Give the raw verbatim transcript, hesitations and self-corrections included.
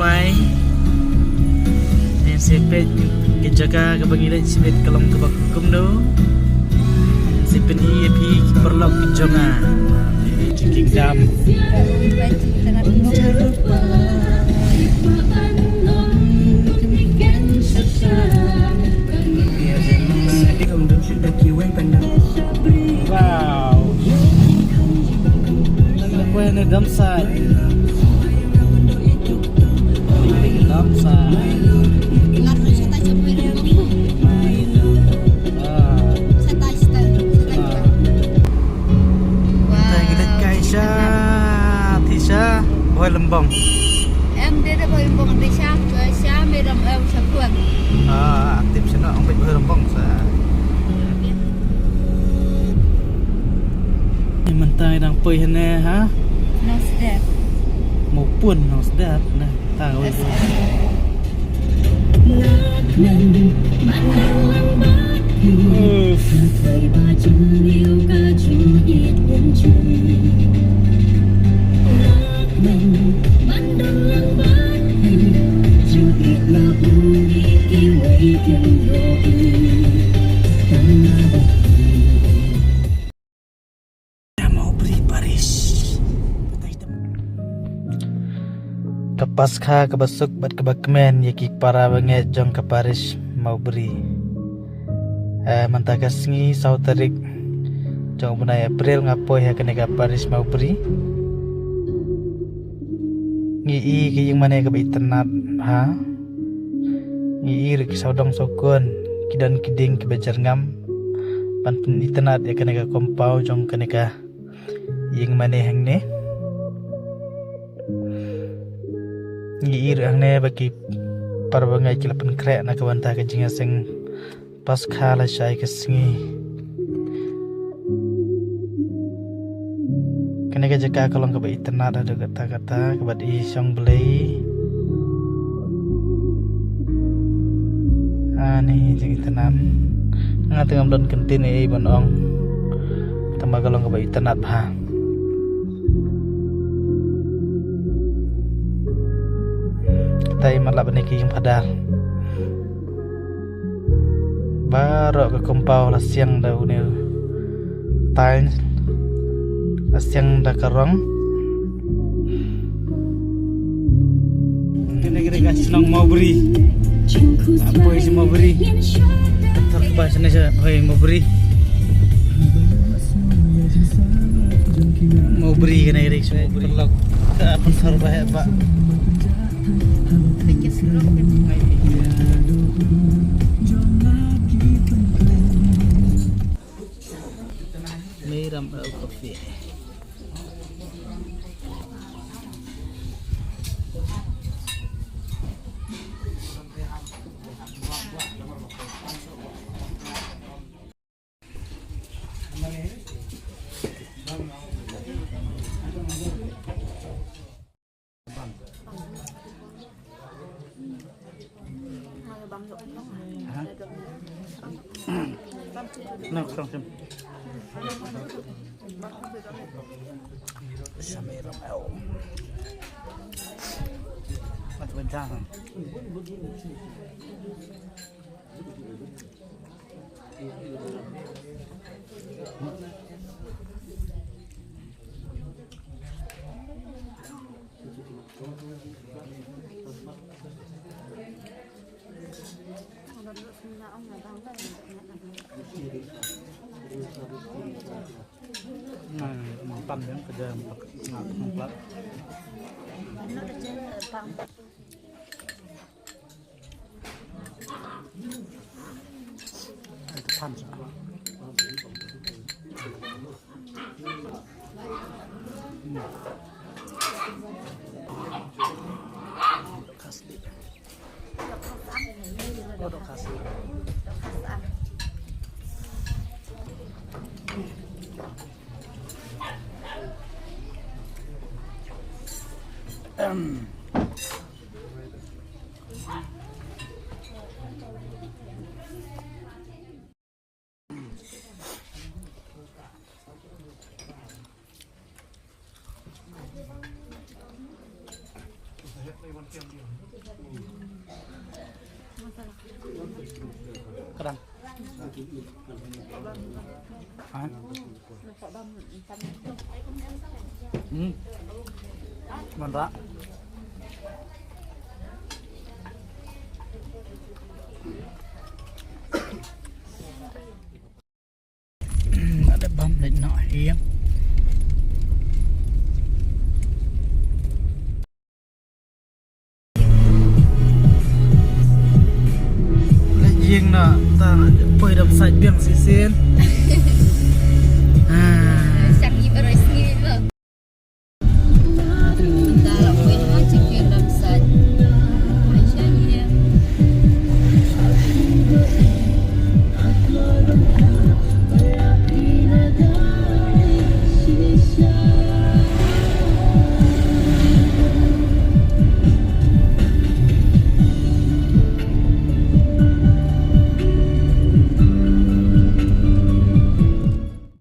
Bye. Ngin sa peit ka jaka kaba ngi leit shibit ka long kaba kumno. Ngin sa pyni ïa phi ki paralok ki jong nga. Kingdom. Wow. Kane dam side. Dam side. Ah. Ah. Tang ïa ka sha, ti sha, Bhoi Lembong. Em, dei da Bhoi Lembong, dei sha, sha, me dam, em, sha kuan. Ah, tip sha no, ong peit Bhoi Lembong sa. Ni mynta dang poi hane ha? Nongsidat. Mo pun Nongsidat na. Ta wei. Uff. Mawbri Parish. Ka Paskha kaba suk bad kaba kmen ïa ki para bangeit jong ka Parish Mawbri. Eh, mynta ka sngi saw tarik jong u bnai April nga poi ha kane ka Parish Mawbri. Ngi i ka ïing mane kaba itynnad ha. Ngi i ruh ki sawdong sawkun, ki don ki dieng kiba jyrngam ban pynitynnad ïa kane ka compound jong kane ka ïing mane hangne. Ngi i ruh hangne ba ki para bangeit ki la pynkhreh na ka bynta ka jingïaseng Paskha lashai ka sngi. Kane ka jaka ka long kaba itynnad haduh katta katta, kaba dei shong Blei. Ani jingitynnad. Nga te ngam don kyntien ei ei ban ong. Tangba ka long kaba itynnad bha. Katai matlah ba ne ki ïing phadar. Baroh ka compound la siang da une u tiles, la siang da ka rong. Kane ka dei ka shnong Mawbri. Poi sha Mawbri. Thok ba shane sha poi Mawbri. Mawbri kane ka dei ka shnong Mawbri. Ka pynthor ba heh ba. Meiram Earl Coffee. Kadang. Ha? Hmm. Manra. Ada bam leit noh hi. Leit ïing noh, ta poi dap sait biang shisien.